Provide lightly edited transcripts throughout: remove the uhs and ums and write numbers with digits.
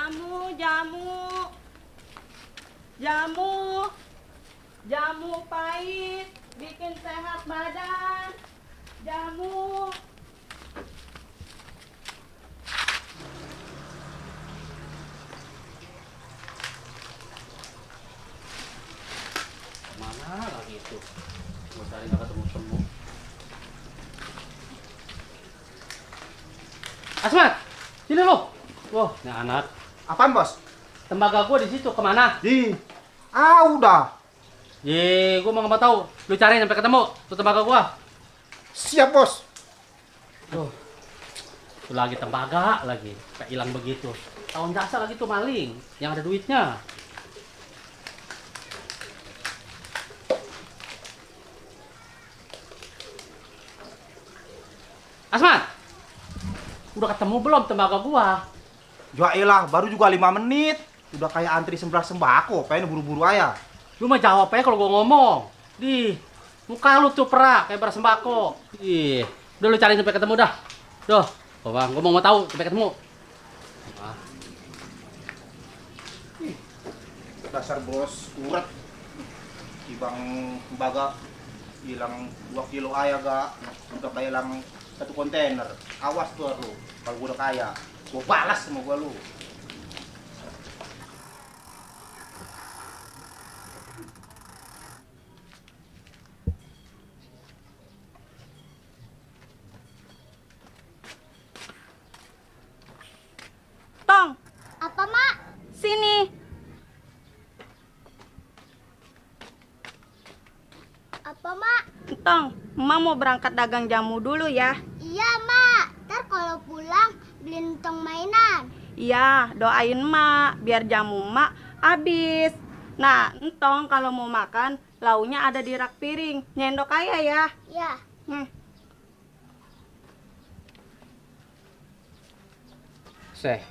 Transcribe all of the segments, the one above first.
Jamu, jamu. Jamu. Jamu pahit, bikin sehat badan. Jamu. Mana lagi itu? Gue cari nggak ketemu-temu. Asmat, sini lo. Wah, ini anak. Apaan, Bos? Tembaga gue di situ, kemana? Udah. Gue mau nggak tahu. Lu cari sampai ketemu tuh tembaga gue. Siap, Bos. Tuh, tuh lagi tembaga lagi, kayak hilang begitu. Tahun jasa lagi tuh maling, yang ada duitnya. Asmat, udah ketemu belum tembaga gua? Ya elah, baru juga 5 menit. Udah kayak antri sembako, pengen buru-buru aja. Lu mah jawab aja kalau gua ngomong. Di muka lu tuh perak kayak beras sembako. Ih, udah lu cari sampai ketemu dah. Duh, bang, gua mau tahu sampai ketemu. Ah. Dasar bos, uret. Ibang tembaga hilang 2 kilo aja gak. Udah kayak hilang 1 kontainer. Awas tuh lu, kalau gua udah kaya. Gua balas sama gua lu. Tong, Apa, Mak? sini. Apa, Mak? Tong, Emak mau berangkat dagang jamu dulu ya. Iya, Mak. Ntar kalau pulang beliin tong mainan. Iya, doain Emak biar jamu Emak habis. Nah, entong kalau mau makan, launya ada di rak piring. Nyendok aja ya. Ya. Nih.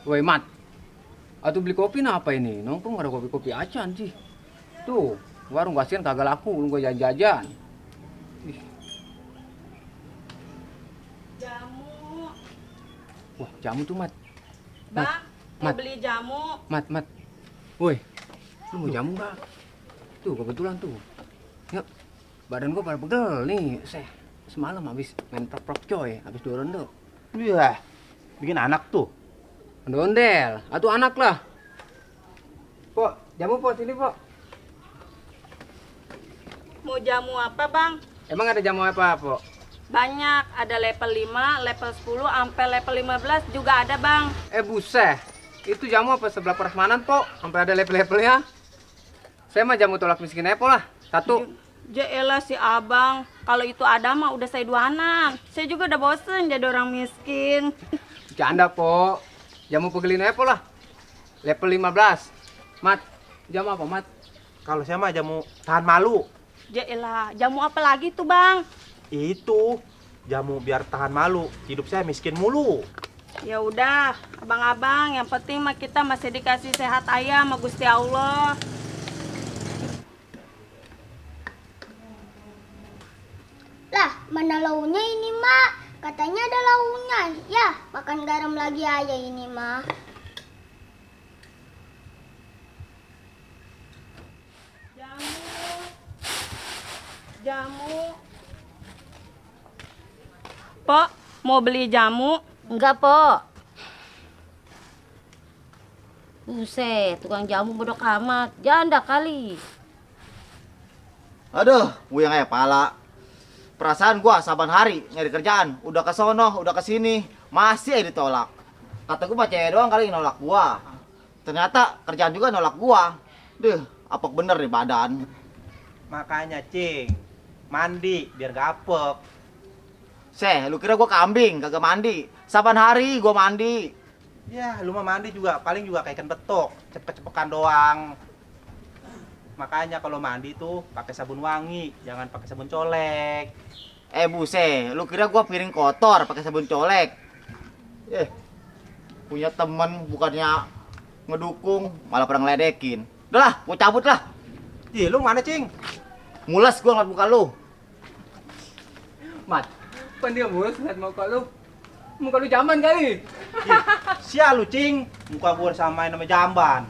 Woi Mat, atuh beli kopi nah apa ini? Nongkrong ada kopi-kopi acan sih. Tuh, warung kasihan kagak laku, lu gua jajan. Ih, Jamu. wah, jamu tuh Mat. Bang, mau Mat. beli jamu. Mat. Woi, lu mau jamu gak? Tuh, kebetulan tuh. Yuk, badan gua pada pegel nih. Semalam habis main prok coy, habis 2 ronde. Iya, bikin anak tuh. Ondel, atuh anak lah. Pok, jamu pok, sini pok. Mau jamu apa, Bang? Emang ada jamu apa, pok? Banyak, ada level 5, level 10, sampai level 15 juga ada, Bang. Buset. Itu jamu apa sebelah prasmanan, pok? Sampai ada level-levelnya. Saya mah jamu tolak miskin Epo lah. 1. Jaelah si abang, kalau itu ada mah udah saya 2 anak. Saya juga udah bosen jadi orang miskin. Canda, pok. Jamu pegelin Epo lah. Level 15. Mat, jamu apa, Mat? Kalau saya mah jamu tahan malu. Jaelah, jamu apa lagi tuh, Bang? Itu jamu biar tahan malu. Hidup saya miskin mulu. Ya udah, abang-abang, yang penting mah kita masih dikasih sehat ayam sama Gusti Allah. Lah, mana launya ini, Mak? Katanya ada launya. Ya, makan garam lagi aja ini, Mak. Jamu. Jamu. Pok, mau beli jamu? Enggak, Pok. Buset, tukang jamu bodoh amat. Janda kali. Aduh, buyang aja pala. Perasaan gua saban hari nyari kerjaan, udah ke sono, udah ke sini, masih aja ditolak. Kata gua mah cewek doang kali yang nolak gua. Ternyata kerjaan juga nolak gua. Duh, apek bener nih badan. Makanya, Cing, mandi biar gak apek. Lu kira gua kambing, kagak mandi. Saban hari gua mandi. Ya, lu mah mandi juga paling juga kayak ikan betok, cepet-cepetan doang. Makanya kalau mandi tuh pakai sabun wangi, jangan pakai sabun colek. Lu kira gua piring kotor pakai sabun colek. Punya temen bukannya ngedukung, malah pernah ngeledekin. Udah lah, gua cabut lah. Ih, lu mana, Cing? Mules gua ngeliat muka lu. Mat, pan dia mulus lihat muka lu. Muka lu zaman kali. Ih, sia lu, Cing. muka gua disamain sama jamban.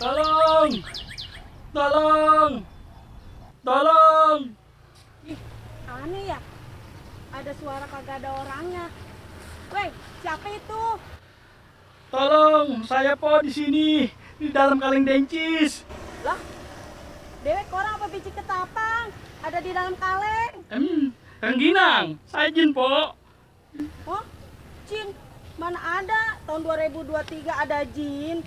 Tolong! Tolong! Tolong! Aneh ya, ada suara kagak ada orangnya. Weh, siapa itu? Tolong, saya po di sini, di dalam kaleng dencis. Lah, dewek orang apa biji ketapang? Ada di dalam kaleng. Kang Ginang, saya Jin po. Oh, jin. Mana ada? Tahun 2023 ada jin.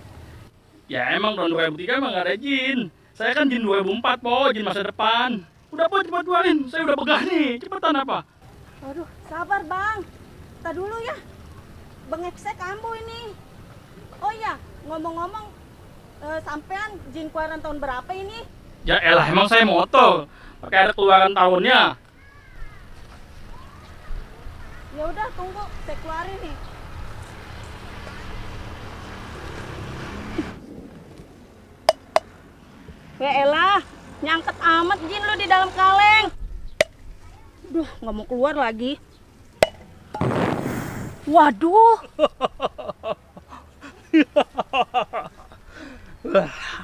Ya emang tahun 2003 emang gak ada Jin. Saya kan Jin 2004 po, Jin masa depan. Udah po, cepat keluarin, saya udah begah nih. Cepetan apa? Aduh, sabar bang. Tar dulu ya. Bengeksek ambu ini. Oh iya, ngomong-ngomong, sampean jin keluaran tahun berapa ini? Ya elah, emang saya moto. Pakai ada keluaran tahunnya. Ya udah, tunggu, saya keluarin nih. Ya elah, nyangket amat jin lu di dalam kaleng. Duh, nggak mau keluar lagi. Waduh.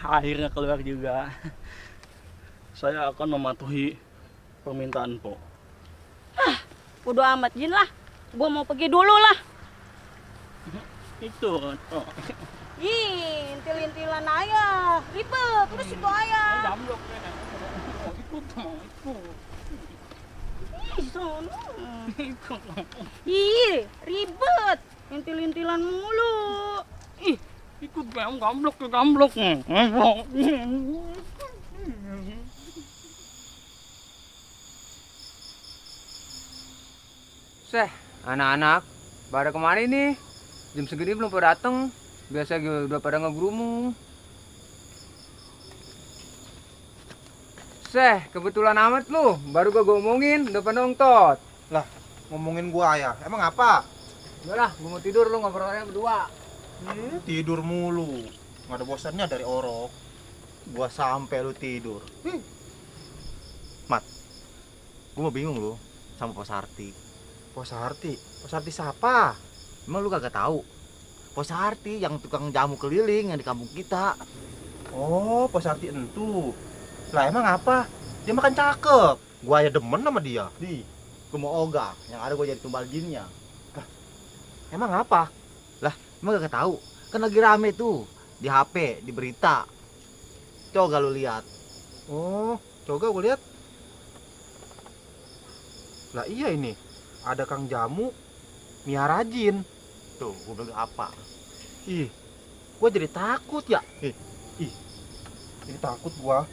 Akhirnya keluar juga. Saya akan mematuhi permintaan po. Bodo amat jin lah. Gua mau pergi dulu lah. Itu. Oh. Ih, intil-intilan ayah. Ribet, terus itu ayah. Jamblok ya. Ikut. Ih, sono. Ih, ribet. Intil-intilan mulu. Ih, ikut gamblok ke gamblok. Seh, anak-anak, pada kemana nih? Jam segini belum pada dateng. Biasa udah pada ngegerumu. Seh, kebetulan amat lu. Baru gua ngomongin, udah pada nongtot. Lah, ngomongin gua ayah. Emang apa? Udah lah, gua mau tidur, lu ngobrolnya berdua. Tidur mulu. Nggak ada bosannya dari orok. Gua sampai lu tidur. Mat, gua mau bingung lu sama Pos Arti. Pos Harti? Pos Harti siapa? Emang lu kagak tahu? Pos Arti yang tukang jamu keliling yang di kampung kita. Oh, Pos Harti entu. Lah emang apa? Dia makan cakep. Gua aja demen sama dia. Gua mau ogah, yang ada gua jadi tumbal jinnya. Emang apa? Emang kagak tahu? Kan lagi rame tuh di HP, di berita. Coba lu lihat. Oh, coba gua lihat. Lah iya ini. Ada Kang Jamu miara jin. Tuh, gua bilang apa? Ih, gua jadi takut ya. Jadi takut gua.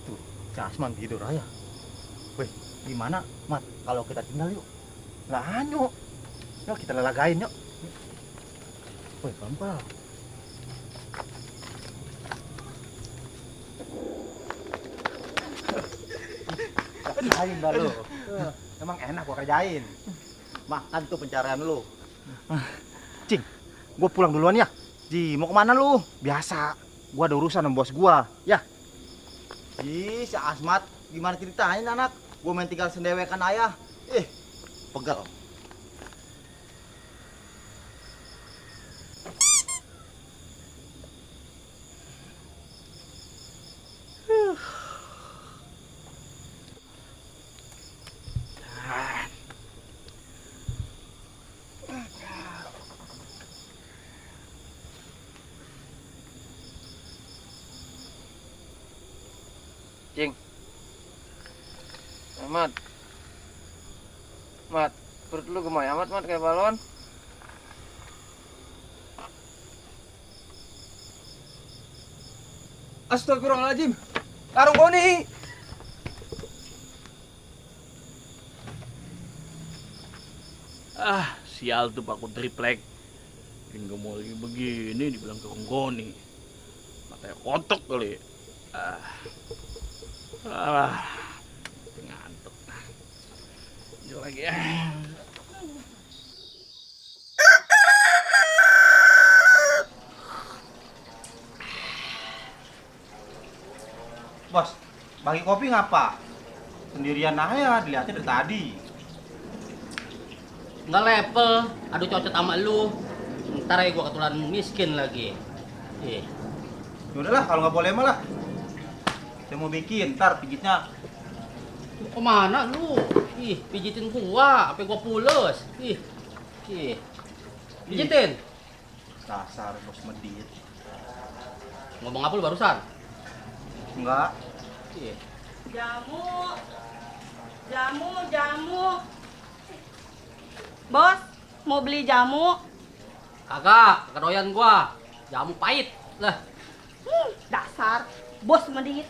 Tuh, si Asman tidur aja. Weh, gimana, Mat? Kalau kita tinggal yuk. Lah anyo. Yuk kita lelagain yuk. Weh, pelan-pelan. Kerjain dah lu. Emang enak gua kerjain. Makan tuh pencarian lu. Cing, gua pulang duluan ya. Ji, mau kemana lu? Biasa, gua ada urusan sama bos gua. Ya, Ih, si Asmat, gimana ceritanya anak? Gua main tinggal sendewekan ayah. Pegal. Cing. Mat. Mat, perut lu gemoy amat, Mat, kayak balon. Astagfirullahaladzim. Larung Boni. Sial tuh Pak Triplek. Bikin gemol begini dibilang tukang goni. Matanya kotok kali. Ngantuk. Lanjut lagi ya. bos, bagi kopi ngapa? Sendirian aja, dilihatnya dari tadi. nggak level. Aduh cocok sama lu. Ntar ya gua ketularan miskin lagi. Ih. Ya udahlah, kalau nggak boleh malah. Saya mau bikin, ntar pijitnya. Lu kemana lu? Ih, pijitin gua, apa gua pules? Ih. Pijitin. Dasar bos medit. Ngomong apa lu barusan? Enggak. Ih. Jamu. Bos, mau beli jamu? Kagak doyan gua. Jamu pahit. Lah, Dasar, bos medit.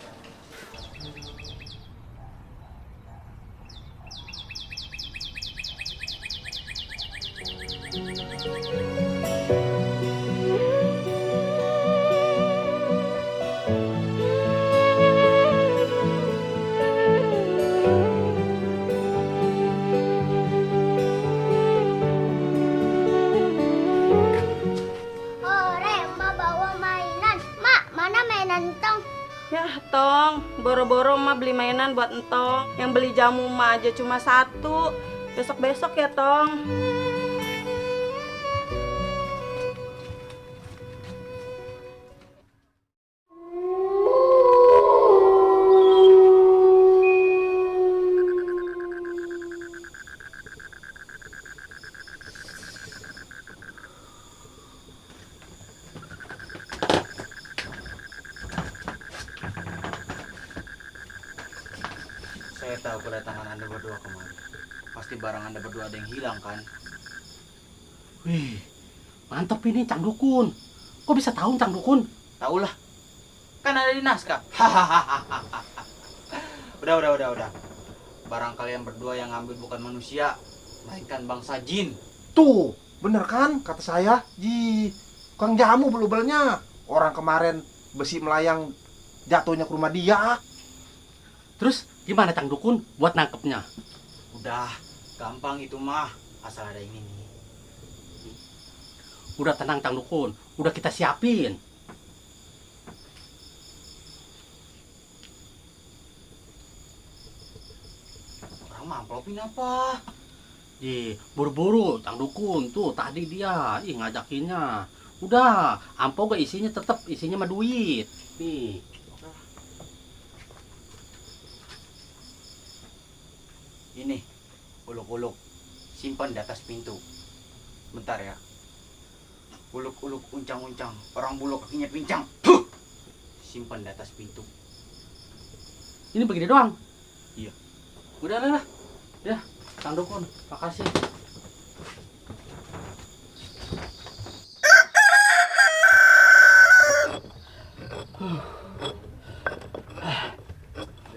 Hore, Mak bawa mainan. Mak, mana mainan Tong? Ya, Tong, boro-boro mah beli mainan buat Entong. Yang beli jamu mah aja cuma 1. Besok-besok ya, Tong. Saya tahu kedatangan Anda berdua kemari. Pasti barang Anda berdua ada yang hilang kan? wih, mantep ini Cang Dukun. Kok bisa tahu Cang Dukun? Tahulah. Kan ada di naskah. Hahaha. Udah. Barang kalian berdua yang ngambil bukan manusia, melainkan bangsa jin. Tuh, bener kan kata saya? Kang jamu belubelnya. Orang kemarin besi melayang jatuhnya ke rumah dia. Terus gimana Cang Dukun buat nangkepnya? Udah, gampang itu mah. Asal ada ini nih. Udah tenang Cang Dukun, udah kita siapin. Orang mamplopin apa? Buru-buru Cang Dukun tuh tadi dia ngajakinnya. Udah, amplop gak isinya tetap isinya mah duit. Nih. Ini, uluk-uluk. Simpan di atas pintu. Bentar ya. Uluk-uluk uncang-uncang. Orang bulu kakinya pincang. Simpan di atas pintu. Ini begini doang. Iya. Udah. Ya, Cang Dukun, makasih.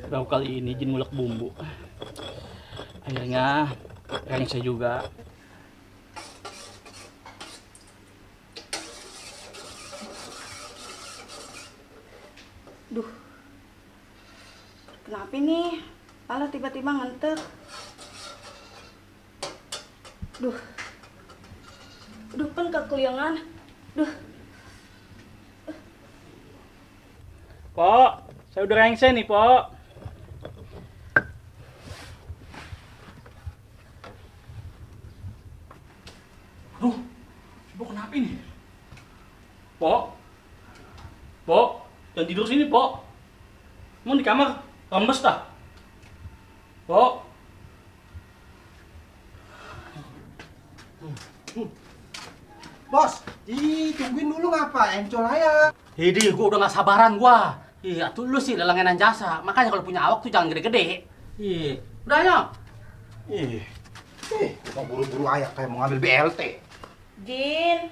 Baru kali ini jin ngulek bumbu. Akhirnya saya juga. Duh. Kenapa nih? Alah tiba-tiba ngantuk. Duh. Duh, kan kekeliangan. Duh. Pok, saya udah rengsen nih, Pok. Aduh, Pok kenapa ini? Pok, jangan tidur sini, Pok. Mau di kamar, rembes dah. Pok. Bos, tungguin dulu ngapa? Encol aja. Hidi, gua udah gak sabaran gua. Iya, tuh lu sih langganan jasa. Makanya kalau punya awak tuh jangan gede-gede. Udah ayo. Kita buru-buru aja kayak mau ngambil BLT. Jin.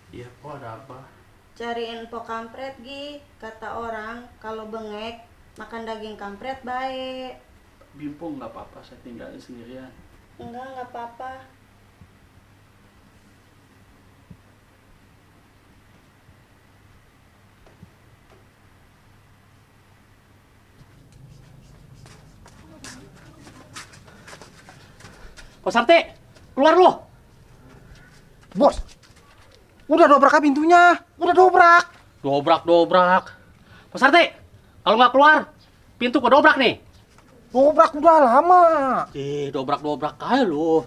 Iya, kok ada apa? Cariin po kampret, Gi. Kata orang, kalau bengek, makan daging kampret baik. Bimpo nggak apa-apa, saya tinggalin sendirian. Enggak apa-apa. Pak Sarte, keluar lu. Bos, udah dobrak pintunya. Udah dobrak. Dobrak. Pak Sarte, kalau nggak keluar, pintu gua dobrak nih. Dobrak udah lama. Dobrak-dobrak aja lu.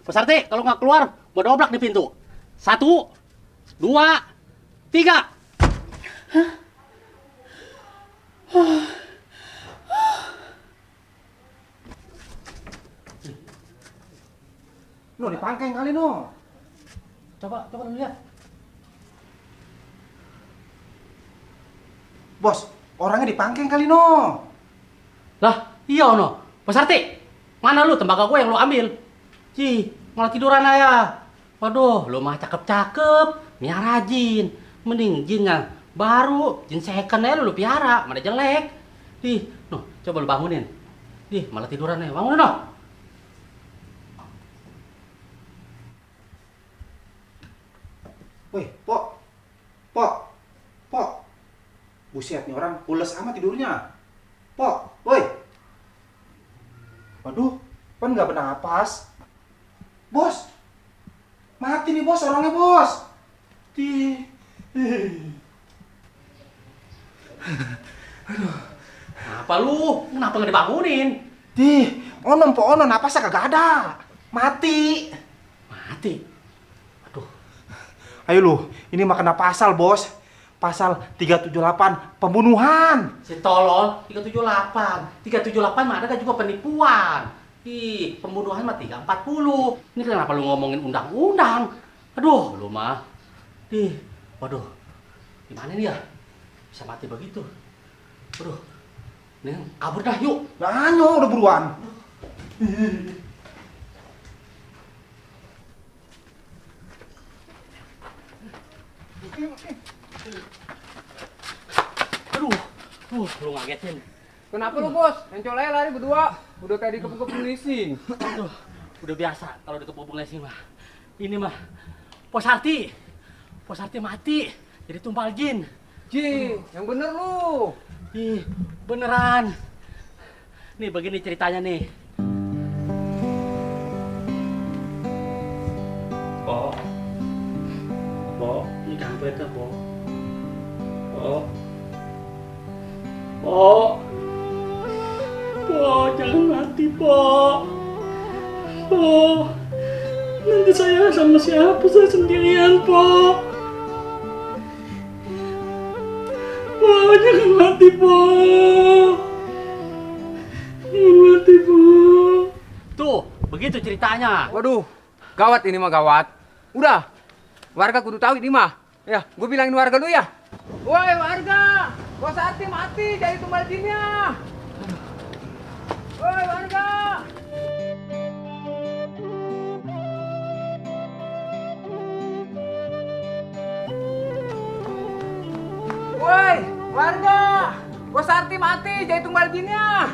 Pak Sarti, kalau nggak keluar, gua dobrak di pintu. 1, 2, 3. No, di pangkeng kali no. Coba lu lihat. Bos, orangnya di pangkeng kali no. Lah, iya no. Pak Sarti, mana lu tembaga gue yang lu ambil? Cih, malah tiduran aja. Waduh, lu mah cakep-cakep, miara jin. Mending jin yang baru, jin second aja lu piara, mana jelek. Ih, no, coba lu bangunin. Ih, malah tiduran aja. Bangunin no. Woi, Pok. Buset nih orang pules amat tidurnya. Pok, woi. Waduh, kan nggak bernapas. Bos, mati nih bos orangnya bos. Apa lu? Kenapa nggak dibangunin? Onom po onom, napasnya kagak ada. Mati. Mati. Aduh, Ayo lu, ini mah kena pasal bos. Pasal 378 pembunuhan. si tolol 378. 378 mah ada kan juga penipuan. Ih, pembunuhan mah 340. Ini kenapa lu ngomongin undang-undang? Aduh, lu mah. Waduh. Gimana nih ya? Bisa mati begitu. Aduh. Nih, kabur dah yuk. Nah, udah buruan. Aduh. Lu ngagetin. Kenapa lu bos? Encol aja lari berdua. Udah kayak dikepung-kepung leasing. Aduh, udah biasa kalau dikepung leasing mah. Ini mah Pos Sarti mati jadi tumpal jin. Ji, yang bener lu. Ih, beneran. Nih begini ceritanya nih. Po, ini kampret kan, Po. Po, jangan mati, Po. Nanti saya sama siapa? Saya sendirian, Po. Po, jangan mati, Po. Jangan mati, Po. Tuh, begitu ceritanya. Waduh, gawat ini mah gawat. Udah, warga kudu tahu ini mah. Ya, gue bilangin warga dulu ya. Woi warga, Bos Sarti mati jadi tumbal jinnya. Woi warga. Woi warga, Bos Sarti mati jadi tumbal jinnya.